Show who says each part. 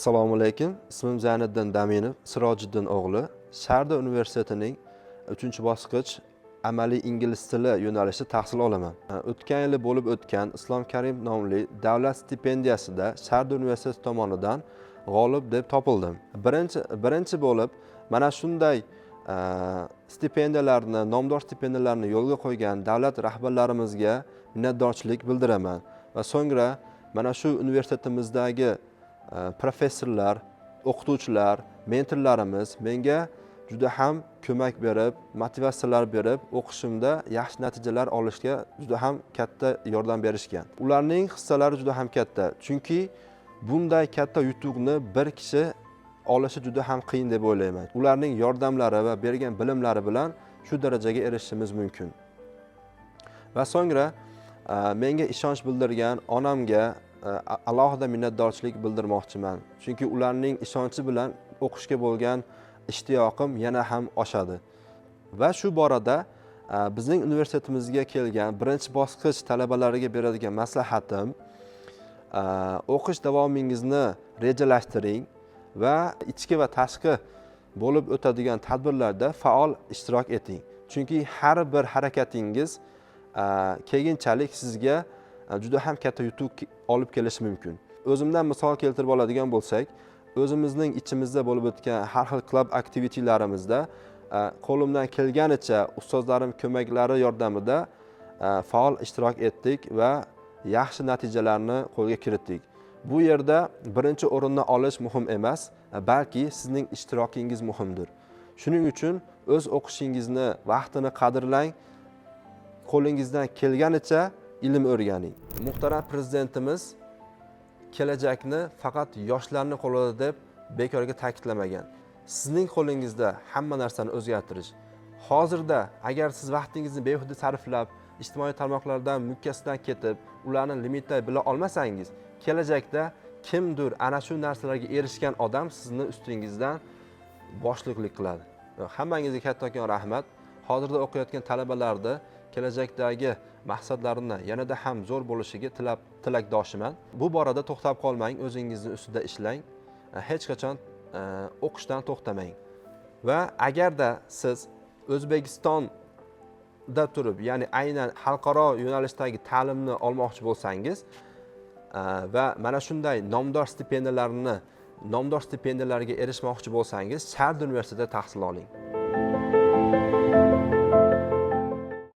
Speaker 1: Assalomu alaykum. Ismim Zayniddin Daminov, Sirojiddin o'g'li. Sharda universitetining 3-bosqich amaliy ingliz tili yo'nalishida tahsil olaman. O'tgan yili bo'lib o'tgan Islom Karimov nomli davlat stipendiyasida Sharda universiteti tomonidan g'olib deb topildim. Birinchi bo'lib mana shunday stipendiyalarni, nomdor stipendiyalarni yo'lga qo'ygan davlat rahbarlarimizga minnatdorchilik bildiraman va so'ngra mana shu universitetimizdagi professorlar, o'qituvchilar, mentorlarimiz menga juda ham ko'mak berib, motivatsiyalar berib, o'qishimda yaxshi natijalar olishga juda ham katta yordam berishgan. Ularning hissalari juda ham katta, chunki bunday katta yutuqni bir kishi olishi juda ham qiyin deb o'ylayman. Ularning yordamlari va bergan bilimlari bilan shu darajaga erishishimiz mumkin. Va so'ngra menga ishonch bildirgan onamga alohida minnatdorchilik bildirmoqchiman, chunki ularning ishonchi bilan o'qishga bo'lgan ishtiyoqim yana ham oshadi. Va shu borada bizning universitetimizga kelgan birinchi bosqich talabalariga beradigan maslahatim: o'qish davomingizni rejalashtiring va ichki va tashqi bo'lib o'tadigan tadbirlarda faol ishtirok eting, chunki har bir harakatingiz keyinchalik sizga juda ham katta yutuq olib kelishi mumkin. O'zimdan misol keltirib oladigan bo'lsak, o'zimizning ichimizda bo'lib o'tgan har xil club activitylarimizda qo'limdan kelganicha ustozlarim ko'maklari yordamida faol ishtirok etdik va yaxshi natijalarni qo'lga kiritdik. Bu yerda birinchi o'rinni olish muhim emas, balki sizning ishtirokingiz muhimdir. Shuning uchun o'z o'qishingizni vaqtini qadrlang, qo'lingizdan kelganicha ilm o'rganing. Muhtaram prezidentimiz kelajakni faqat yoshlarni qo'lida deb bekorga ta'kidlamagan. Sizning qo'lingizda hamma narsani o'zgartirish. Hozirda agar siz vaqtingizni behuda sarflab, ijtimoiy tarmoqlardan mukkasidan ketib, ularni limitday bila olmasangiz, kelajakda kimdir ana shu narsalarga erishgan odam sizni ustingizdan boshliqlik qiladi. Hammangizga kattakon rahmat. Hozirda o'qiyotgan talabalarni kelajakdagi maqsadlarini yanada ham zo'r bo'lishiga tilab tilakdoshiman. Bu borada to'xtab qolmang, o'zingizni ustida ishlang, hech qachon o'qishdan to'xtamang. Va agarda siz O'zbekistonda turib, ya'ni aynan xalqaro yo'nalishdagi ta'limni olmoqchi bo'lsangiz va mana shunday nomdor stipendiyalarga erishmoqchi bo'lsangiz, Sharda universitetida tahsil oling.